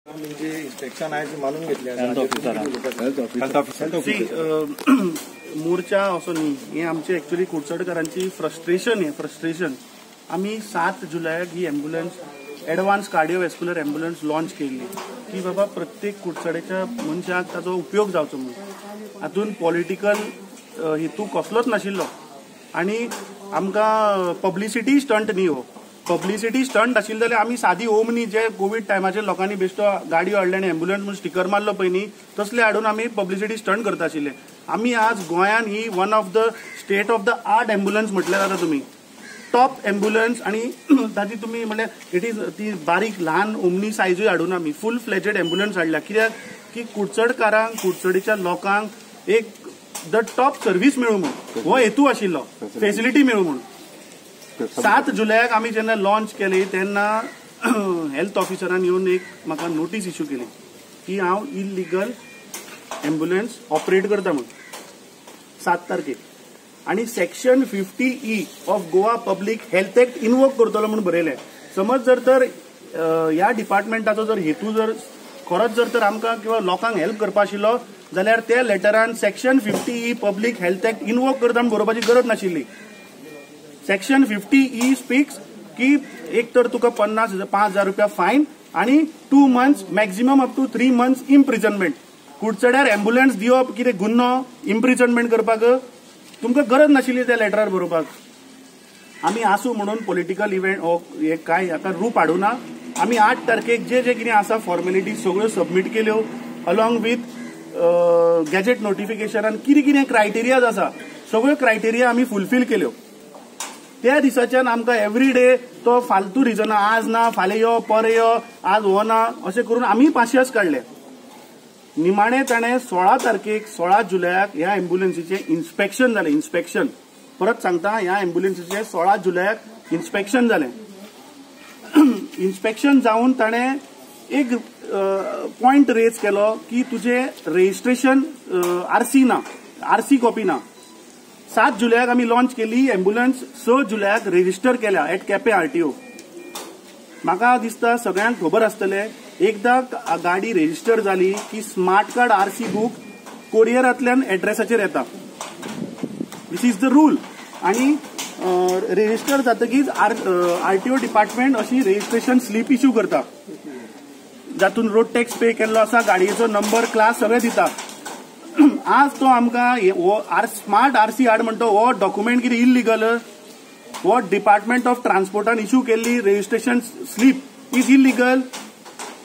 म्हणजे इन्स्पेक्शन आयज मानून घेतले. Health officer. मोर्चा असो न्ही, हें आमचे एक्चुअली कुडचडकारांची फ्रस्ट्रेशन. हें फ्रस्ट्रेशन आमी 7 जुलयाक ही ambulance, advance cardiovascular ambulance launch केल्ली की बाबा प्रत्येक कुडचडेच्या मनशाक ताचो उपयोग जावचो म्हणून. हातून पॉलिटिकल हेतू कसलोच नाशिल्लो आनी आमकां पब्लिसिटी स्टंट न्ही. हो पब्लिसिटी स्टंट आशिल्लो जाल्यार आमी सादी ओमनी जे कोवीड टायमाचेर लोकांनी बेश्टो गाडयो हाडले आनी एम्बुलन्स म्हणून स्टिकर मारलो पळय न्ही, तसले हाडून आमी पब्लिसिटी स्टंट करता आशिल्ले. आमी आज गोंयान ही one of the state of the art ambulance म्हटल्यार जाता तुमी टॉप एम्बुलन्स. आनी ताची तुमी म्हणल्यार it is ती बारीक ल्हान ओमनी सायजूय हाडून आमी फूल फ्लेजेड एम्बुलन्स हाडल्या. कित्याक की कुडचडकारांक, कुडचडीच्या लोकांक एक the top service मेळूं म्हूण हो हेतू आशिल्लो, फेसिलिटी मेळूं म्हूण. 7 जुलयाक आमी जेन्ना लॉन्च केली तेन्ना हेल्थ ऑफिसरान येवन एक म्हाका नोटीस इश्यू केली की हांव इलिगल एम्बुलन्स ऑपरेट करता म्हूण 7 तारखेक. आनी section 50E of Goa public health act invoke करतलो म्हूण बरयलें. समज जर तर ह्या डिपार्टमेंटाचो जर हेतू जर खरोच जर तर आमकां किंवा लोकांक हेल्प करपा आशिल्लो जाल्यार त्या लेटरान section 50E public health act invoke करता म्हूण बरोवपाची गरज नाशिल्ली. सेक्शन 50E speaks की एक तर तुका 5,000 रुपया फायन आनी 2 months, maximum up to 3 months imprisonment. कुडचड्यार ambulance दिवप कितें गुन्हो इम्प्रिजनमेंट करपाक? तुमकां गरज नाशिल्ली त्या लेटरार बरोवपाक. आमी आसूं म्हणून पॉलिटिकल इव्हेंट हो हे काय हाका रूप हाडुना. आमी 8 तारखेक जे जे कितें आसा फॉर्मेलिटी सगळ्यो सबमीट केल्यो अलॉंग विथ गॅजेट नोटिफिकेशन आनी कितें कितें क्रायटेरियाज आसा सगळ्यो क्रायटेरिया आमी फुलफील केल्यो. त्या दिसाच्यान आमकां एवरी डे तो फालतू रिजन, आज ना फाल्यां यो, पर यो, आज हो ना, अशें करून आमी पासियेंस काडले. निमाणे ताणें 16 तारखेक 16 जुलयाक ह्या एम्बुलन्सीचें इन्स्पेक्शन जालें. इन्स्पेक्शन परत सांगता, ह्या एम्बुलन्सीचें 16 जुलयाक इन्स्पेक्शन जालें. इन्स्पेक्शन जावन ताणें एक पॉयंट रेज केलो की तुजें रजिस्ट्रेशन आरसी ना, आरसी कॉपी ना. 7 जुलयाक आमी लॉन्च केली एम्बुलन्स, 6 जुलयाक रेजिस्टर केल्या एट केपें आरटीओ. म्हाका दिसता सगळ्यांक खबर आसतलें, एकदां गाडी रेजिस्टर जाली की स्मार्ट कार्ड आरसी बूक कोरियरांतल्यान एड्रेसाचेर येता. This is the rule. आनी रेजिस्टर जातकीच आरटीओ डिपार्टमेंट अशी रजिस्ट्रेशन स्लीप इश्यू करता, जातून रोड टॅक्स पे केल्लो आसा, गाडयेचो नंबर, क्लास सगळें दिता. आज तो आमकां हो स्मार्ट आरसी हाड म्हणटा, हो डॉक्युमेंट कितें इलिगल? हो डिपार्टमेंट ऑफ ट्रान्सपोर्टान इश्यू केल्ली रजिस्ट्रेशन स्लीप is illegal,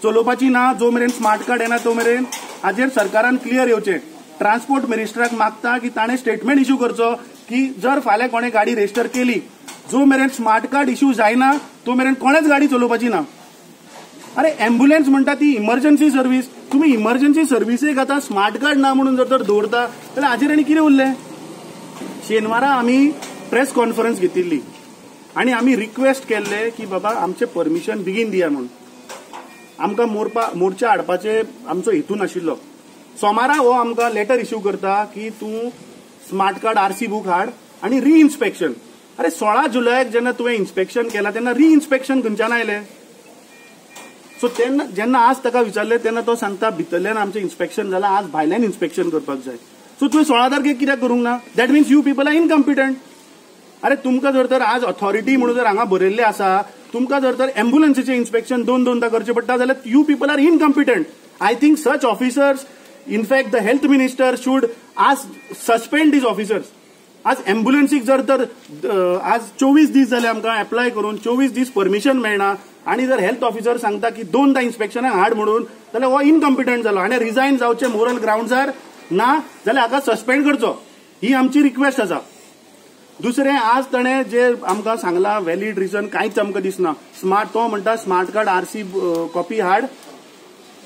चलोवपाची ना जो मेरेन स्मार्ट कार्ड येना तो मेरेन. हाजेर सरकारान क्लियर येवचें. ट्रान्सपोर्ट मिनिस्टराक मागता की ताणें स्टेटमेंट इश्यू करचो की जर फाल्यां कोणें गाडी रजिस्टर केली, जो मेरेन स्मार्ट कार्ड इश्यू जायना तो मेरेन कोणेच गाडी चलोवपाची ना. अरे एम्बुलन्स म्हणटा ती इमर्जन्सी सर्वीस, तुमी इमर्जन्सी सर्विसेक आतां स्मार्ट कार्ड ना म्हणून जर तर दवरता जाल्यार हाजेर आनी कितें उरलें? शेनवारा आमी प्रेस कॉन्फरन्स घेतिल्ली आनी आमी रिक्वेस्ट केल्ले की बाबा आमचें परमिशन बेगीन दिया म्हणून. आमकां मोर्चा हाडपाचे आमचो हेतू नाशिल्लो. सोमारा हो आमकां लेटर इश्यू करता की तूं स्मार्ट कार्ड आरसी बूक हाड आनी रिइन्स्पेक्शन. अरे 16 जुलयाक जेन्ना तुवें इन्स्पेक्शन केलां तेन्ना रिइन्स्पेक्शन खंयच्यान आयलें? सो तेन्ना जेन्ना आज ताका विचारलें तेन्ना तो सांगता भितरल्यान आमचें इन्स्पेक्शन जालां, आज भायल्यान इन्स्पेक्शन करपाक जाय. सो तुवें 16 तारखेक कित्याक करूंक ना? That means you people are incompetent. अरे तुमकां जर तर आज ऑथॉरिटी म्हणून जर हांगा बरयल्लें आसा, तुमकां जर तर एम्बुलन्सीचें इन्स्पेक्शन 2-2 करचें पडटा जाल्यार you people are incompetent. I think such officers, in fact the health minister should आज सस्पेंड these officers. आज एम्बुलन्सीक जर तर आज 24 दीस जाले आमकां एप्लाय करून, 24 दीस परमिशन मेळना आनी जर हेल्थ ऑफिसर सांगता की 2 दां इन्स्पेक्शनाक हाड म्हणून जाल्यार हो इनकम्पिटंट जालो आनी रिजायन जावचें मोरल ग्रावंड्सार ना जाल्यार हाका सस्पेंड करचो, ही आमची रिक्वेस्ट आसा. दुसरें, आज ताणें जे आमकां सांगलां व्हॅलीड रिजन कांयच आमकां दिसना. स्मार्ट तो म्हणटा स्मार्ट कार्ड आरसी कॉपी हाड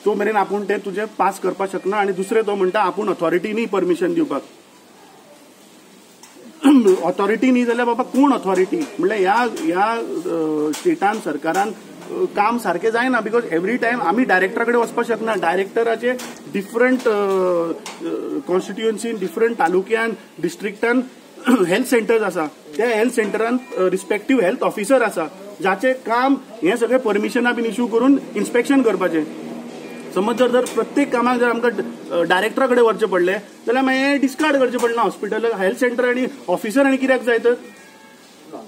तो मेरेन आपूण ते तुजें पास करपाक शकना. आनी दुसरें तो म्हणटा आपूण ऑथॉरिटी न्ही परमिशन दिवपाक. ऑथॉरिटी न्ही जाल्यार बाबा कोण ऑथॉरिटी? म्हणल्यार ह्या ह्या स्टेटान सरकारान काम सारकें जायना. Because every time आमी डायरेक्टरा कडेन वचपाक शकना. डायरेक्टराचे डिफरंट कॉन्स्टिट्युएन्सीन, डिफरंट तालुक्यान, डिस्ट्रिक्टान हेल्थ सेंटर्स आसा. त्या हेल्थ सेंटरान रिस्पेक्टीव हेल्थ ऑफिसर आसा जाचें काम हें सगळें परमिशनां बीन इश्यू करून इन्स्पेक्शन करपाचें. समज जर जर प्रत्येक कामाक जर आमकां डायरेक्टरा कडेन वचचें पडलें जाल्यार मागीर डिस्कार्ड करचें पडना हॉस्पिटल, हेल्थ सेंटर आनी ऑफिसर आनी कित्याक जाय तर.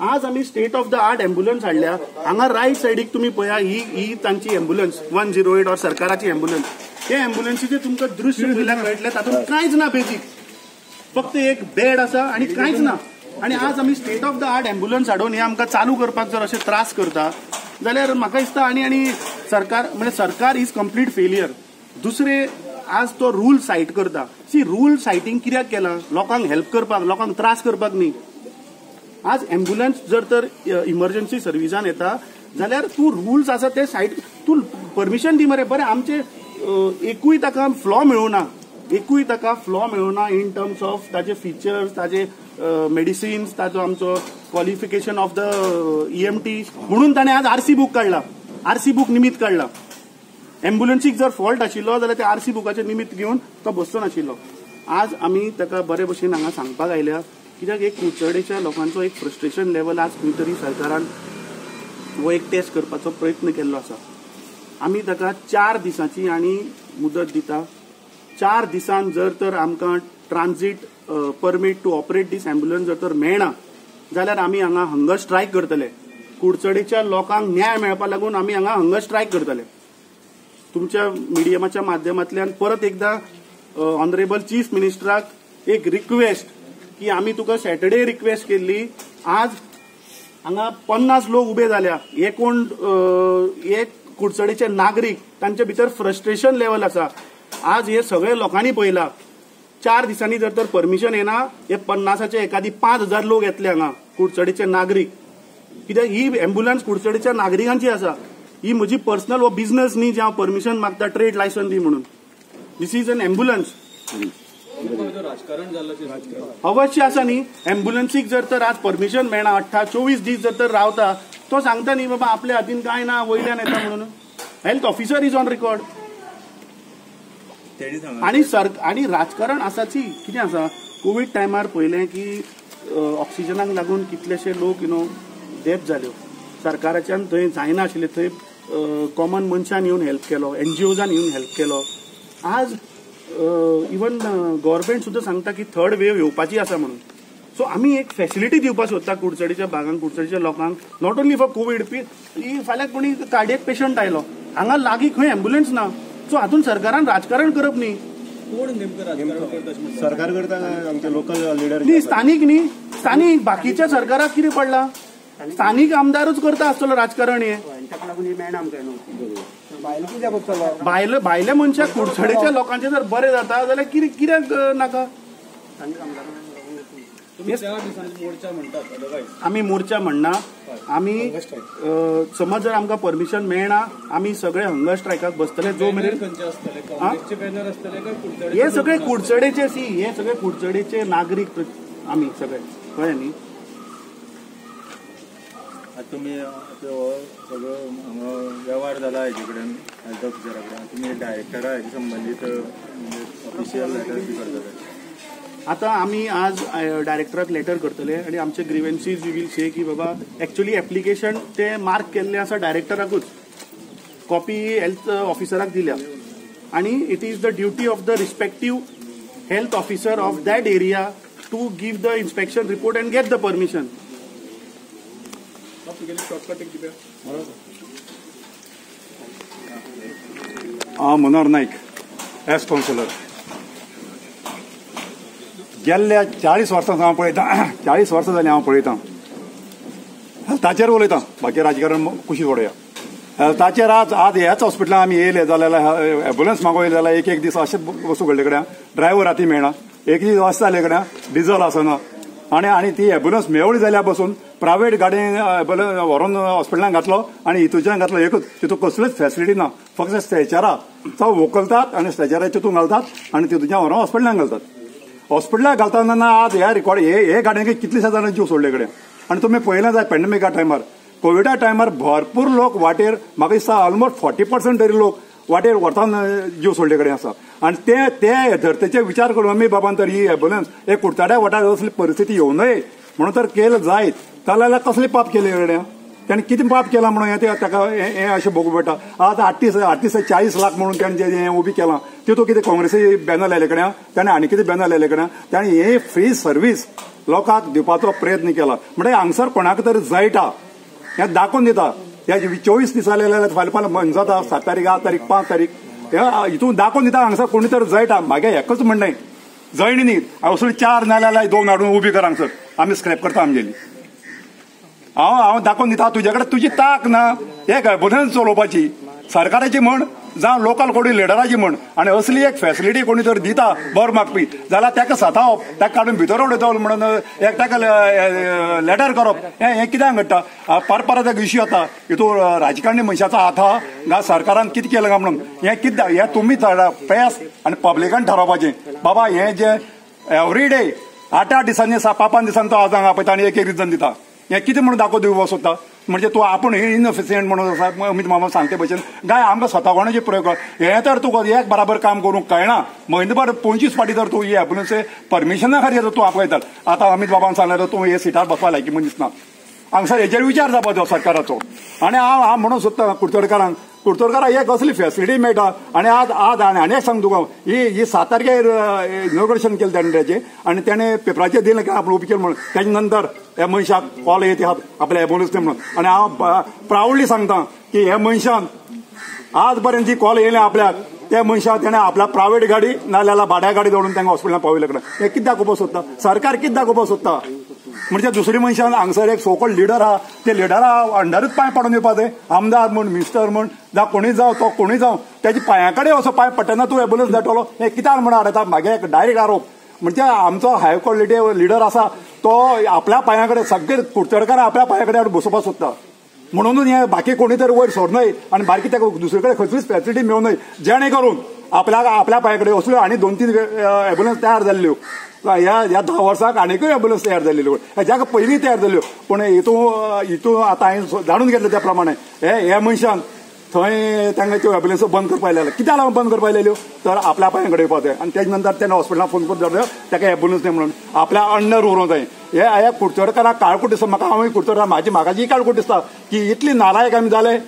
आज आमी state of the art ambulance हाडल्या. हांगा रायट सायडीक तुमी पळया, ही ही तांची एम्ब्युलन्स 108 ऑर सरकाराची एम्ब्युलन्स. हे एम्ब्युलन्सीचें तुमकां दृश्य पळयल्यार कळटलें, तातूंत कांयच ना, बेजीक फक्त एक बेड आसा आनी कांयच ना. आनी आज आमी state of the art ambulance हाडून हे आमकां चालू करपाक जर अशे त्रास करता जाल्यार म्हाका दिसता आनी आनी सरकार म्हणजे सरकार is complete failure. दुसरे आज तो रूल सायट करता. सी, रूल सायटींग कित्याक केला? लोकांक हेल्प करपाक, लोकांक त्रास करपाक न्ही. आज एम्ब्युलन्स जर तर इमर्जन्सी सर्विसान येता जाल्यार तूं रुल्स आसा ते सायट तूं परमिशन दी मरे. बरें, आमचे एकूय ताका फ्लॉ मेळुना, एकूय ताका फ्लॉ मेळुना इन टर्म्स ऑफ ताजे फिचर्स, ताजे मेडिसिन्स, ताजो आमचो क्वॉलिफिकेशन ऑफ the EMT. म्हणून ताणें आज आरसी बूक काडला, आरसी बूक निमित्त काडला. एम्ब्युलन्सीक जर फॉल्ट आशिल्लो जाल्यार ते आरसी बुकाचें निमित्त घेवन तो बसचो नाशिल्लो. आज आमी ताका बरे भशेन हांगा सांगपाक आयल्या, कित्याक एक कुडचडेच्या लोकांचो एक फ्रस्ट्रेशन लेवल आज खंय तरी सरकारान हो एक टेस्ट करपाचो प्रयत्न केल्लो आसा. आमी ताका 4 दिसांची आनी मुदत दिता. 4 दिसान जर तर आमकां transit permit to operate this ambulance जर तर मेळना जाल्यार आमी हांगा हंगर स्ट्रायक करतले. कुडचडेच्या लोकांक न्याय मेळपा लागून आमी हांगा हंगर स्ट्रायक करतले. तुमच्या मिडियमाच्या माध्यमांतल्यान परत एकदा ऑनरेबल चीफ मिनिस्टराक एक रिक्वेस्ट की आमी तुका सॅटर्डे रिक्वेस्ट केल्ली, आज हांगा 50 लोक उबे जाल्या. हे कोण हे कुडचडेचे नागरीक, तांचे भितर फ्रस्ट्रेशन लेवल आसा. आज हे सगळे लोकांनी पळयला. 4 दिसांनी जर तर परमिशन येना, हे 50चे एखादी 5000 लोक येतले हांगा कुडचडेचे नागरीक. कित्याक ही एम्ब्युलन्स कुडचडेच्या नागरिकांची आसा. ही म्हजी पर्सनल हो बिझनस न्ही जे हांव परमिशन मागता ट्रेड लायसन्स दी म्हणून. This is an ambulance. अवश्य आसा न्ही. एम्ब्युलन्सीक जर तर आज परमिशन मेळना, 28-24 दीस जर तर रावता, तो सांगता न्ही बाबा आपल्या हातीन कांय ना, वयल्यान येता म्हणून. Health officer is on record. आनी आनी राजकारण आसाची. कितें आसा, कोवीड टायमार पळयलें की ऑक्सिजनाक लागून कितलेशे लोक you know death जाल्यो. सरकाराच्यान थंय जायना आशिल्लें, थंय कॉमन मनशान येवन हेल्प केलो, एनजीओजान येवन हेल्प केलो. आज इवन गव्हर्मेंट सुद्दां सांगता की थर्ड वेव येवपाची आसा म्हणून. सो आमी एक फेसिलिटी दिवपाक सोदता कुडचडेच्या भागांक, कुडचडेच्या लोकांक, not only for Covid. फाल्यां कोणी कार्डियक पेशंट आयलो, हांगा लागीं खंय एम्ब्युलन्स ना. सो हातून सरकारान राजकारण करप न्ही. कोण नेमकं राजकारण करता? सरकार करता, आमचे लोकल लिडर न्ही, स्थानीक न्ही. स्थानीक बाकीच्या सरकाराक कितें पडला? स्थानीक आमदारूच करता आसतलो राजकारण. हे भायल्या मनशाक कुडचडेच्या लोकांचे जर बरें जाता जाल्यार कित्याक नाका? आमी मोर्चा म्हणना. आमी समज जर आमकां परमिशन मेळना, आमी सगळे हंगर स्ट्रायकाक बसतले. जो मेरेन हे सगळे कुडचडेचे, सी हे सगळे कुडचडेचे नागरीक आमी सगळे, कळ्ळें न्ही. तुमी सगळो हांगा वेव्हार जाला हेजे कडेन, हेल्थ ऑफिसरा कडेन, तुमी डायरेक्टरा हेजे संबंदीत ऑफिशियल लेटर बी करतले? आता आमी आज डायरेक्टराक लेटर करतले आनी आमचे ग्रीवेन्सीज we will से की बाबा एक्चुअली एप्लिकेशन ते मार्क केल्ले आसा डायरेक्टराकूच, कॉपी हेल्थ ऑफिसराक दिल्या आनी it is the duty of the respective health officer of that area to give the inspection report and get the permission. हांव मनोहर नाईक, एस कावन्सिलर. गेल्ल्या 40 वर्सां हांव पळयतां, 40 वर्सां जालीं हांव पळयतां. हेल्थाचेर उलयतां, बाकी राजकारण कुशीक उडोवया. हेल्थाचेर आज आज ह्याच हॉस्पिटलान आमी येयले जाल्यार एम्बुलन्स मागोवले जाल्यार एक एक दीस अशें वस्तू घडले कडेन ड्रायव्हर हाती मेळना, एक दीस अशें जाले कडेन डिजल आसना आनी आनी ती एम्बुलन्स मेवळी जाल्यार बसून प्रायवेट गाडयेन एम्बुलन्स व्हरून हॉस्पिटलान घातलो आनी हितूच्यान घातलो. एकूच तितून कसलीच फॅसिलिटी ना, फक्त स्ट्रेचरा चव व्हंकलतात आनी स्ट्रेचरा तितून घालतात आनी तितूच्यान व्हरून हॉस्पिटलान घालतात. हॉस्पिटलाक घालतना ना आज ह्या रिकॉर्ड हे गाडयेक कितलेशे जाणां जीव सोडले कडेन. आनी तुमी पळयलें जाय पॅन्डेमिका टायमार, कोविडा टायमार भरपूर लोक वाटेर, म्हाका दिसता ऑलमोस्ट 40% तरी लोक वाटेर व्हरतना जीव सोडले कडेन आसा. आनी ते ते धरतेचे विचार करून आमी बाबान तर ही एम्बुलन्स एक कुडचड्या वाठारार असली परिस्थिती येवं नये म्हणून तर केलं जायत जाल्यार कसले पाप केले कडेन. ताणें कितें पाप केलां म्हणून हें ताका हें अशें भोगूं पडटा. आज 38 40 लाख म्हणून ताणें जें हें उबी केलां तितून कितें काँग्रेसी बॅनर लायले कडेन ताणें आनी कितें बॅनर लायले कडेन ताणें हे फ्री सर्वीस लोकांक दिवपाचो प्रयत्न केला. म्हणजे हांगसर कोणाक तरी जळटा हें दाखोवन दिता. ह्या 24 दिसांनी जाल्यार फाल्यां फाल्यां म्हयनो जाता 7 तारीख 8 तारीख 5 तारीख हितून दाखोवन दिता हांगसर कोणी तर जळटा. म्हागे एकच म्हणणें जळणी न्ही असली 4 ना जाल्यार 2 हाडून उबी कर हांगसर आमी स्क्रॅप करता आमगेली. हांव दाखोवन दिता तुजे कडेन तुजी ताक ना एक एम्बुलन्स चलोवपाची सरकाराची म्हण जावं लोकल कोणी लिडराची म्हण आनी असली एक फॅसिलिटी कोणी तर दिता बर मागपी जाल्यार ताका सतावप ताका काडून भितर उडयतलो म्हणून एक ताका लेटर करप हें कित्याक घडटा. परत परत एक इश्यू येता हितून राजकारणी मनशाचो हात आहा गा सरकारान कितें केलें काय म्हणून हें कितें हें तुमी प्रेस आनी पब्लिकान थारावपाचें. बाबा हें जें एवरी डे 8-8 दिसांनी 5-5 दिसांनी तो आज हांगा आपयता आनी एक एक रिजन दिता हें कितें म्हणून दाखोवन दिवपाक सोदता. म्हणजे तूं आपूण इनएफिशियंट म्हणून आसा अमित मामा सांगते भशेन काय आमकां स्वता प्रयोग हें तर तुका एक बराबर काम करूंक कळना. म्हयनोभर 25 फावटी तर तूं ही एम्बुलन्स परमिशना खातीर तूं आपयता. आतां अमित बाबान सांगल्यार तूं हे सिटार बसपा लायकी मनीस ना. हांगसर हेजेर विचार जावपाचो सरकाराचो. आनी हांव म्हणून सोदता कुडचडकारांक कुडचडकारांक एक असली फॅसिलिटी मेळटा. आनी आज आज आनी एक सांग तुका ही 7 तारखेर इनॉग्रेशन केलें ताणें ताचें आनी ताणें पेपराचेर दिलें की आपूण उबी केलें म्हणून. तेजे नंतर ह्या मनशाक कॉल येत आहात आपल्या एम्बुलन्स म्हणून. आनी हांव प्रावडली सांगता की ह्या मनशान आज पर्यंत जी कॉल येयले आपल्याक त्या मनशाक तेणें आपल्या प्रायवेट गाडी नाजाल्यार भाड्या गाडी दवरून तांकां हॉस्पिटलान पावयले कडेन. हें कितें दाखोवपाक सोदता सरकार कितें दाखोवपाक सोदता. म्हणजे दुसरी मनशान हांगसर एक सोकॉल्ड लिडर आहा ते लिडरा अंडरूच पांय पडून येवपा जाय. आमदार म्हण मिनिस्टर म्हण जावं कोणूय जावं तो कोणूय जावं तेच्या पांया कडेन असो पांय पडटना तूं एम्बुलन्स धाडटलो हें कित्याक म्हणून हाडटा. म्हागे एक डायरेक्ट आरोप म्हणजे आमचो हाय क्वॉलिटी लिडर आसा तो आपल्या पांया कडेन सगळे कुडचडकार आपल्या पांया कडेन हाडून बसोवपाक सोदता. म्हणून हें बाकी कोणी तर वयर सरनय आनी बाकी ताका दुसरे कडेन खंयचीच फॅसिलिटी मेळूं नये जेणे करून आपल्या आपल्या पांया कडेन असल्यो आनी 2-3 एम्बुलन्स तयार जाल्ल्यो ह्या 10 वर्साक आनीकूय एम्बुलन्स तयार जाल्ल्यो ह्याच्या पयलीं तयार जाल्ल्यो. पूण हितून आतां हांवें जाणून घेतलें त्या प्रमाणे हे मनशान थंय तांकां त्यो एम्बुलन्स बंद करपाक लायल्यो. कित्याक लागून बंद करपाक लायल्यो तर आपल्या पांया कडेन येवपाक जाय. आनी तेजे नंतर तेणें हॉस्पिटलान फोन करून धाडलो ताका एम्बुलन्स न्ही म्हणून आपल्या अंडर उरोंक जाय. हे कुडचडकाराक काळकूट दिसता म्हाका. हांवूय कुडचडकार म्हाजी म्हाका जी काळकूट दिसता की इतली नालायक आमी जाले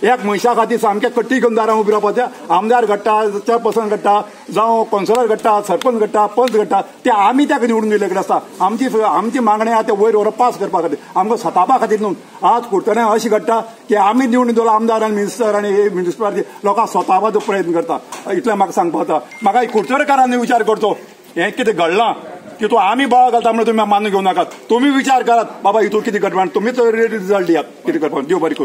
एक मनशा खातीर सामकें कट्टी घेवन दारां उबी रावपाचें. आमदार घडटा चेअरपर्सन घडटा जावं कौन्सिलर घडटा सरपंच घडटा पंच घडटा ते आमी ताका निवडून दिल्ले कडेन आसता. आमची मागणी आहा ते वयर व्हरप पास करपा खातीर आमकां सतावपा खातीर न्हू. आज कुडचड्यां अशें घडटा की आमी निवडून दिलो आमदार आनी मिनिस्टर आनी हे म्युनिसिपालिटी लोकांक सतावपाचो प्रयत्न करता. इतलें म्हाका सांगपाक जाता. म्हाका कुडचडकारांनी विचार करचो हें कितें घडलां की तूं आमी बळ घालता म्हणून तुमी मानून घेवं नाकात. तुमी विचार करात बाबा हितून कितें घडटा तुमीच रिजल्ट दियात कितें करपाक. देव बरें करूं.